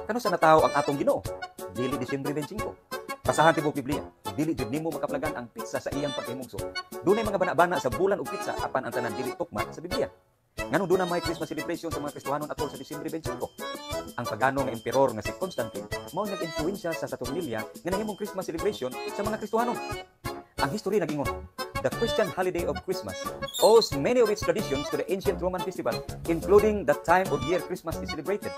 Kanus-a natawo ang atong Ginoo? Dili Disyembre 25. Basahan tibuok Biblia. Ug dili jud nimo makaplagan ang petsa sa iyang pagkahimugso. Dunay mga bana-bana sa bulan ug petsa apan ang tanan dili tukma sa Biblia. Nganong duna may Christmas celebration sa mga Kristohanon atol sa Disyembre 25? Ang pagano nga emperor nga si Constantine mao nag-influensya sa Saturnalia nga nahimong Christmas celebration sa mga Kristohanon. Ang history nagingon, the Christian holiday of Christmas owes many of its traditions to the ancient Roman festival, including the time of year Christmas is celebrated.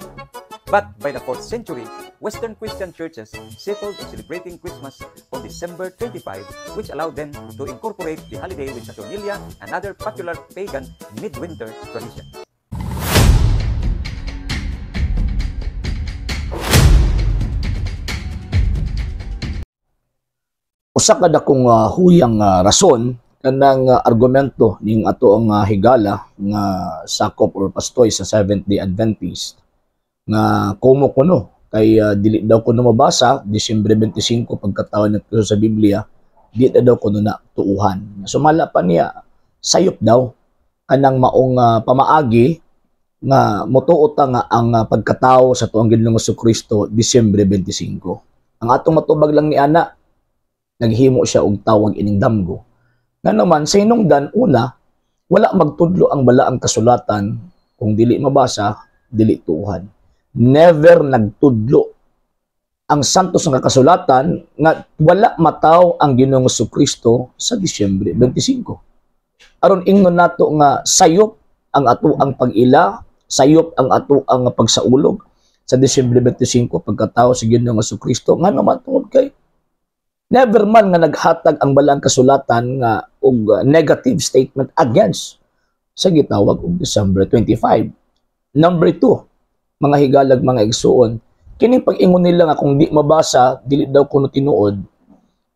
But by the 4th century, Western Christian churches settled on celebrating Christmas on December 25, which allowed them to incorporate the holiday with Saturnalia and other popular pagan midwinter traditions. Usa ka dakong huyang rason kanang argumento ning ato ang higala nga sakop or pastoy sa Seventh Day Adventist nga kumo kuno kay dili daw kuno mabasa Disyembre 25 pagkatawo ni Kristo sa Biblia, di na daw kuno na tuuhan. Sumala pa niya, sayop daw kanang maong pamaagi nga motuo ta nga ang pagkatawo sa tuang Ginoong Kristo Disyembre 25. Ang atong matubag lang ni ana, naghimo siya og tawag ining damgo. Nga naman sa hinungdan, una, wala magtudlo ang balaang kasulatan kung dili mabasa, dili tuuhan. Never nagtudlo ang santos nga kasulatan nga wala mataw ang Ginoong Kristo sa Disyembre 25. Aron ingnon nato nga sayop ang ato ang pag-ila, sayop ang ato ang pagsaulog sa Disyembre 25 pagkatao sa Ginoong Kristo, nga naman tungod kay never man nga naghatag ang balaang kasulatan nga og negative statement against sa gitawag og December 25. Number 2, mga higalag, mga igsuon, kining pag-ingon nila nga kung di mabasa, dili daw kuno tinuod,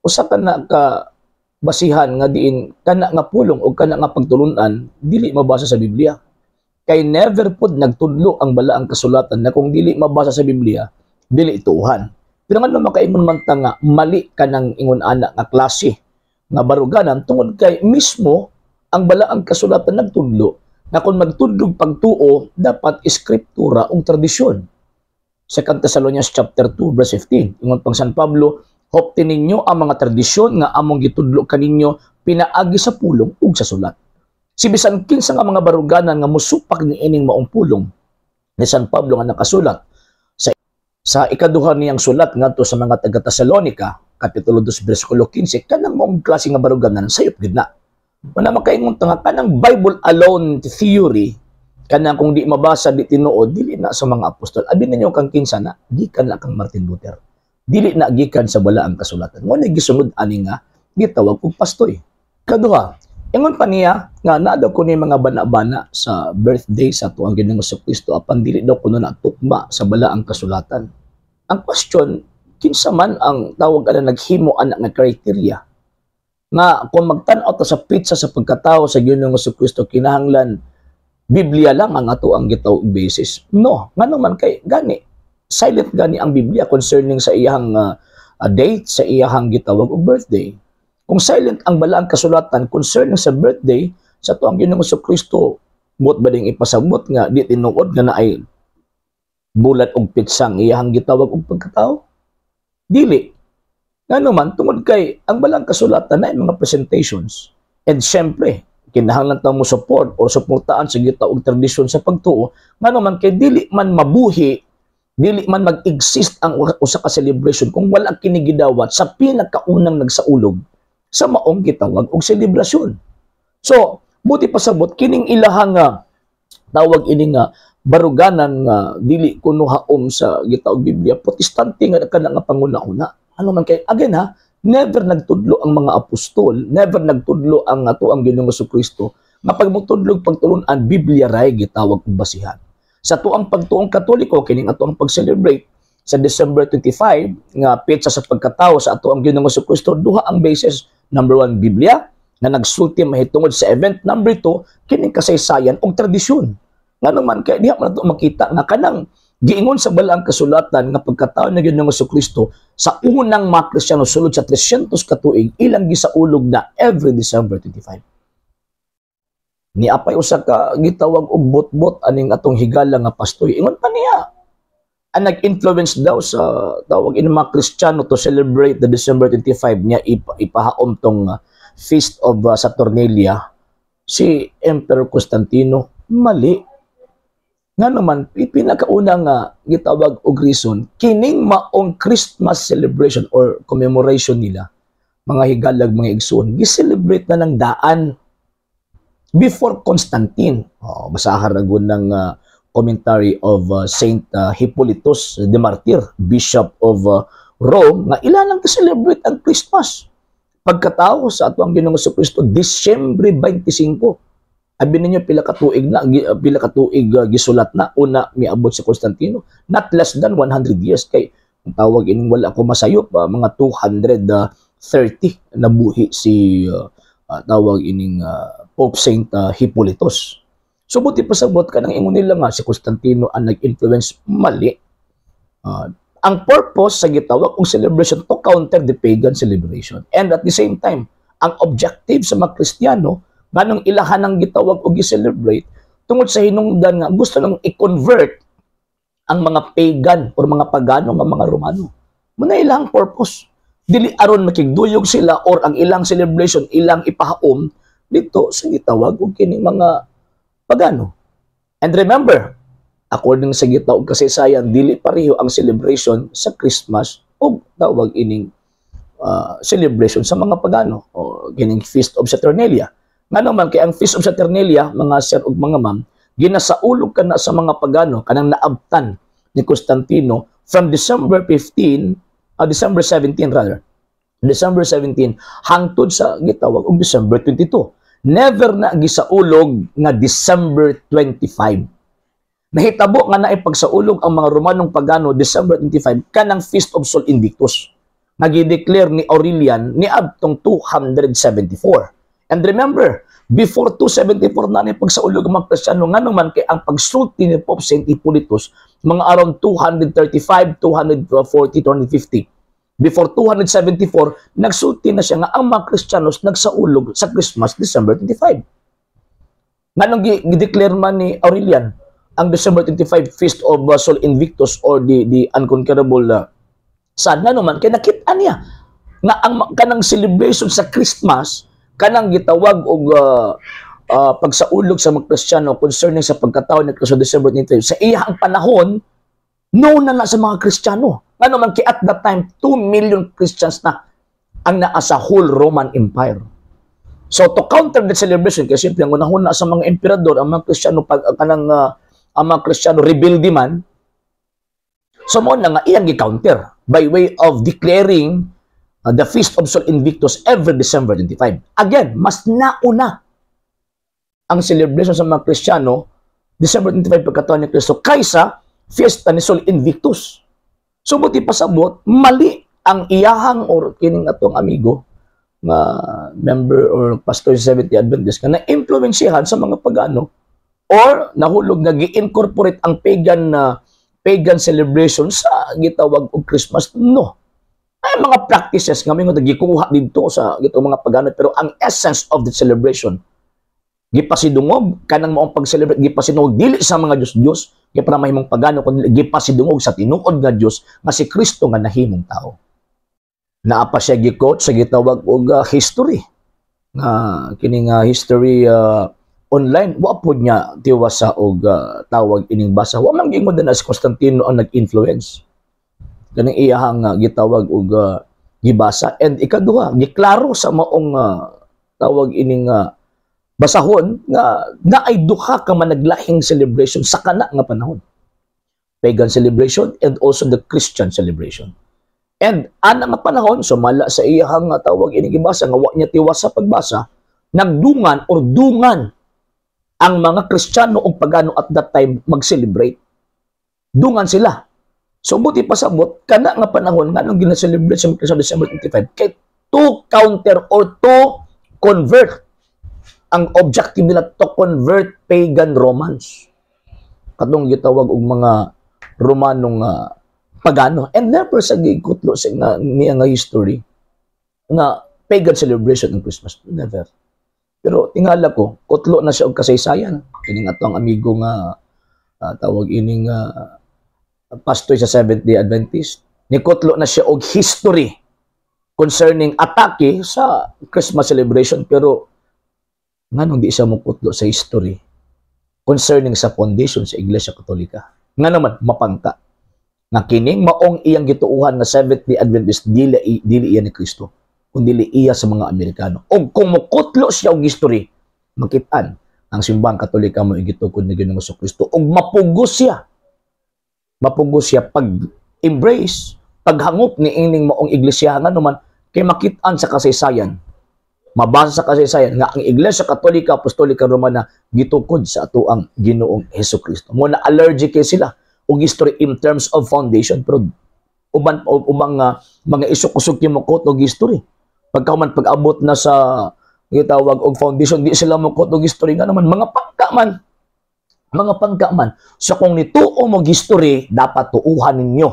usa ka na ka basihan nga diin kana nga pulong o kana nga pagtulunan dili mabasa sa Biblia. Kay never pud nagtudlo ang balaang kasulatan na kung dili mabasa sa Biblia, dili tuuhan. Pero ngano makaingon man ta nga mali kanang ingon ana nga klase nga baruganan, tungod kay mismo ang balaang kasulatan nagtudlo na kung magtudlog pagtuo dapat eskriptura ug tradisyon. 2 Thessalonians chapter 2 verse 15, ingon pang San Pablo, hopti ninyo ang mga tradisyon nga among gitudlo kaninyo pinaagi sa pulong ug sa sulat. Si bisan kinsa nga mga baruganan nga musupak ni ining maong pulong ni San Pablo nga nakasulat sa ikaduha niyang sulat ngadto sa mga taga Tesalonica, kapitulo 2 bersikulo 15, kanang maong klase nga baruganan sayop gid na. Wala makaingon ta nga kanang Bible alone theory, kanang kung di mabasa di tinuod, dili na sa mga apostol. Abi ninyo kang kinsa na, gikan na kang Martin Luther. Dili na gikan sa balaang kasulatan. Mo ni gisunod ani nga gitawag og pastoy. Kaduha, ingon pa niya nga naa daw kuno mga bana-bana sa birthday sa tuang Ginoong Kristo apan dili daw kuno na tukma sa balaang kasulatan. Ang question, kinsa man ang tawag ana naghimo ana nga criteria nga kung magtan-aw ta sa petsa sa pagkatao sa Ginoong Kristo kinahanglan Biblia lang ang ato ang gitawag basis? No, ngano man kay gani silent gani ang Biblia concerning sa iyang date, sa iyang gitawag og birthday. Kung silent ang balaang kasulatan concerning sa birthday sa tuang Ginoong Kristo, buot ba ding ipasabot nga di tinuod nga naay bulat og pitsang iyang gitawag og pagkatao? Dili. Ngano man tungod kay ang balaang kasulatan na mga presentations, and syempre kinahanglan ta mo support o suportaan sa gitawag tradisyon sa pagtuo, ngano man kay dili man mabuhi, dili man mag-exist ang usa ka celebration kung wala kini gidawat sa pinakaunang nagsaulog sa maong gitawag og selebrasyon. So, buti pasabot kining ilahang tawag ini nga baruganan nga dili kuno haom sa gitawag Biblia, Protestante nga kana nga panguna-una. Ano man kay again ha, never nagtudlo ang mga apostol, never nagtudlo ang ato ang Ginoong Kristo nga pag motudlog pagtulun-an Biblia ray gitawag og basihan. Sa tuang pagtuong Katoliko, kining ato ang pag-celebrate sa December 25 nga petsa sa pagkatao sa ato ang Ginoong Kristo, duha ang basis. Number 1, Biblia nga nagsulti mahitungod sa event. Number 2, kining kasaysayan og tradisyon. Ngano man kay diha man nato makita nga kanang giingon sa balaang kasulatan nga pagkatao ni Ginoong Kristo sa unang mga Kristiyano sulod sa 300 ka tuig ilang gisaulog na every December 25. Niapay usa ka gitawag og bot-bot aning atong higala nga pastoy. Ingon pa niya, Ang nag-influence daw sa tawag ini mga Kristiyano to celebrate the December 25 niya ipahaom tong Feast of Saturnalia si Emperor Constantino. Mali. Nga naman, pinakauna nga gitawag og reason kining maong Christmas celebration or commemoration nila, mga higalag, mga igsoon, gi-celebrate na ng daan before Constantine. Oh, basahan ra gud ng commentary of Saint Hippolytus the Martyr, Bishop of Rome, nga ila nang celebrate ang Christmas. Pagkatao sa ato ang Ginoong Kristo, Disyembre 25. Abi ninyo pila ka tuig na pila ka tuig gisulat na una miabot si Constantino? Not less than 100 years, kay ang tawag ining, wala ko masayop, mga 230 nabuhi si tawag ining Pope Saint Hippolytus. So buti pasabot kanang ingon nila nga si Constantino ang nag-influence, mali. Ang purpose sa gitawag og celebration, to counter the pagan celebration. And at the same time, ang objective sa mga Kristiyano nganong ilahan ang gitawag og gi-celebrate, tungod sa hinungdan nga gusto nang i-convert ang mga pagan or mga pagano nga mga Romano. Muna ilang purpose. Dili aron makigduyog sila or ang ilang celebration ilang ipahaom dito sa gitawag og kining mga pagano. And remember, according sa gitawag kasaysayan, dili pareho ang celebration sa Christmas o tawag ining celebration sa mga pagano o kining Feast of Saturnalia. Ngano man kay ang Feast of Saturnalia, mga sir ug mga ma'am, ginasaulog ka na sa mga pagano kanang naabtan ni Constantino from December 15, December 17 rather. December 17 hangtod sa gitawag og December 22. Never na gisaulog nga December 25. Nahitabo nga naipagsaulog ang mga Romanong pagano December 25 kanang Feast of Sol Invictus nga gideclare ni Aurelian niadtong 274. And remember, before 274 na ni pagsaulog ang mga Kristiyano, ngano man kay ang pagsulti ni Pope Saint Hippolytus mga around 235, 240, 250. Before 274, nagsulti na siya nga ang mga Kristiyanos nagsaulog sa Christmas December 25. Nganong gi-declare man ni Aurelian ang December 25 Feast of Sol Invictus or the unconquerable sun? Ngano man kay nakita niya nga ang kanang celebration sa Christmas, kanang gitawag og pagsaulog sa mga Kristiyano concerning sa pagkatao ni Kristo December 25, sa iyang panahon known na na sa mga Kristiyano. Ngano man kay at that time 2 million Christians na ang naa sa whole Roman Empire. So to counter the celebration, kasi siyempre ang unahon na sa mga emperador ang mga Kristiyano pag kanang ang mga Kristiyano rebelde man. So mo na nga iyang gi-counter by way of declaring the Feast of Sol Invictus every December 25. Again, mas nauna ang celebration sa mga Kristiyano December 25 pagkatao ni Kristo kaysa fiesta ni Sol Invictus. So buti pasabot, mali ang iyahang or kining atong amigo nga member or pastor sa Seventh-day Adventist nga na-influensyahan sa mga pagano or nahulog nga gi-incorporate ang pagan na pagan celebration sa gitawag og Christmas. No. Ay mga practices nga mingon gikuha didto sa gitong mga pagano, pero ang essence of the celebration, gipasidungog kanang maong pag-celebrate, gipasidungog dili sa mga Diyos-Diyos para mahimong pagano, kundi gipasidungog sa tinuod nga Dios nga si Kristo nga nahimong tao. Naa pa siya gi-quote sa gitawag og history nga kini nga history online, wa pod niya tiwasa og tawag ining basa. Wa man giingon na si Constantino ang nag-influence kaning iyahang gitawag og gibasa. And ikaduha, giklaro sa maong tawag ining basahon nga naay duha ka managlahing celebration sa kana nga panahon, pagan celebration and also the Christian celebration. And ana nga panahon, sumala sa iyahang tawag ini gibasa nga wa niya tiwas sa pagbasa, nagdungan or dungan ang mga Kristiyano ug pagano at that time mag-celebrate. Dungan sila. So buti pasabot kana nga panahon nga nung gina-celebrate sa December 25 kay to counter or to convert, ang objective nila to convert pagan Romans, katong gitawag og mga Romanong pagano. And never sa gikutlo sa nga niya nga history nga pagan celebration ng Christmas, never. Pero tingala ko kutlo na siya og kasaysayan kining atong amigo nga tawag ining Pastoy sa Seventh-day Adventist. Nikutlo na siya og history concerning atake sa Christmas celebration, pero nganong di siya mukutlo sa history concerning sa foundation sa Iglesia Katolika? Nga naman mapangka nga kining maong iyang gituuhan nga Seventh-day Adventist, dili dili iya ni Kristo kundi iya sa mga Amerikano. Og kung mukutlo siya og history, makitaan ang Simbahang Katolika mo gitukod ni Ginoong Kristo og mapugos siya pag embrace, paghangop ni ining maong iglesia, nga naman kay makitaan sa kasaysayan, mabasa sa kasaysayan nga ang Iglesia Katolika Apostolika Romana gitukod sa atoang Ginoong Hesus Kristo. Mo na allergic kay sila og history in terms of foundation, pero uban ubang mga isok-usok yung mukot og history. Pagka man pag-abot na sa gitawag og foundation, di sila mukot og history, nga naman mga pangka man, mga pangka man. So kung nituo mo history, dapat tuuhan ninyo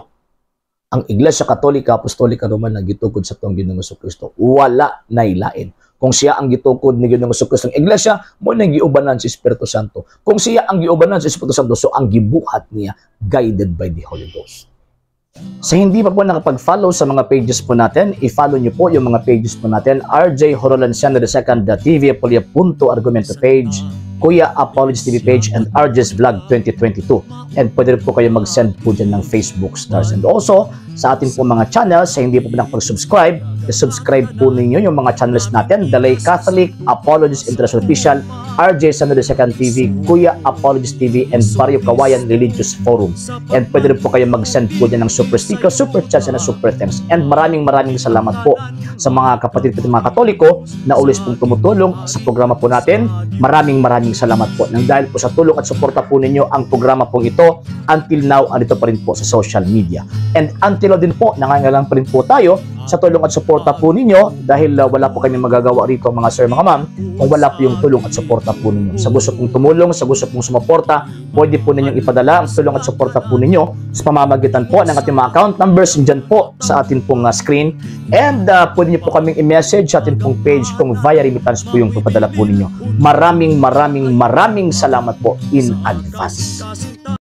ang Iglesia Katolika Apostolika Romana gitukod sa atong Ginoong Kristo. Wala na ilain. Kung siya ang gitukod ni Ginoong Kristo ng Iglesia, mo nang giubanan si Espiritu Santo. Kung siya ang giubanan si Espiritu Santo, so ang gibuhat niya guided by the Holy Ghost. Sa hindi pa po nakapag-follow sa mga pages po natin, i-follow niyo po yung mga pages po natin: RJ Horolanciano II TV, Apolia Punto Argumento page, Kuya Apologies TV page, and RJ's Vlog 2022. And pwede rin po kayo mag-send po dyan ng Facebook stars. And also, sa ating po mga channels, sa hindi po nakapag-subscribe, subscribe po ninyo yung mga channels natin: The Lay Catholic, Apologies International Official, RJ Sano II TV, Kuya Apologies TV, and Barrio Kawayan Religious Forum. And pwede rin po kayo mag-send po dyan ng super sticker, super chats, and super thanks. And maraming maraming salamat po sa mga kapatid po, mga Katoliko na always pong tumutulong sa programa po natin. Maraming maraming salamat po. Nang dahil po sa tulong at suporta po ninyo, ang programa pong ito until now andito pa rin po sa social media. And until now din po, nangangailangan pa rin po tayo sa tulong at suporta po ninyo dahil wala po kami magagawa rito, mga sir, mga ma'am, kung wala po yung tulong at suporta po ninyo. Sa gusto pong tumulong, sa gusto pong sumuporta, pwede po ninyong ipadala ang tulong at suporta po ninyo sa pamamagitan po ng ating mga account numbers dyan po sa ating pong screen. And pwede niyo po kaming i-message sa ating pong page kung via remittance po yung papadala po ninyo. Maraming maraming maraming salamat po in advance.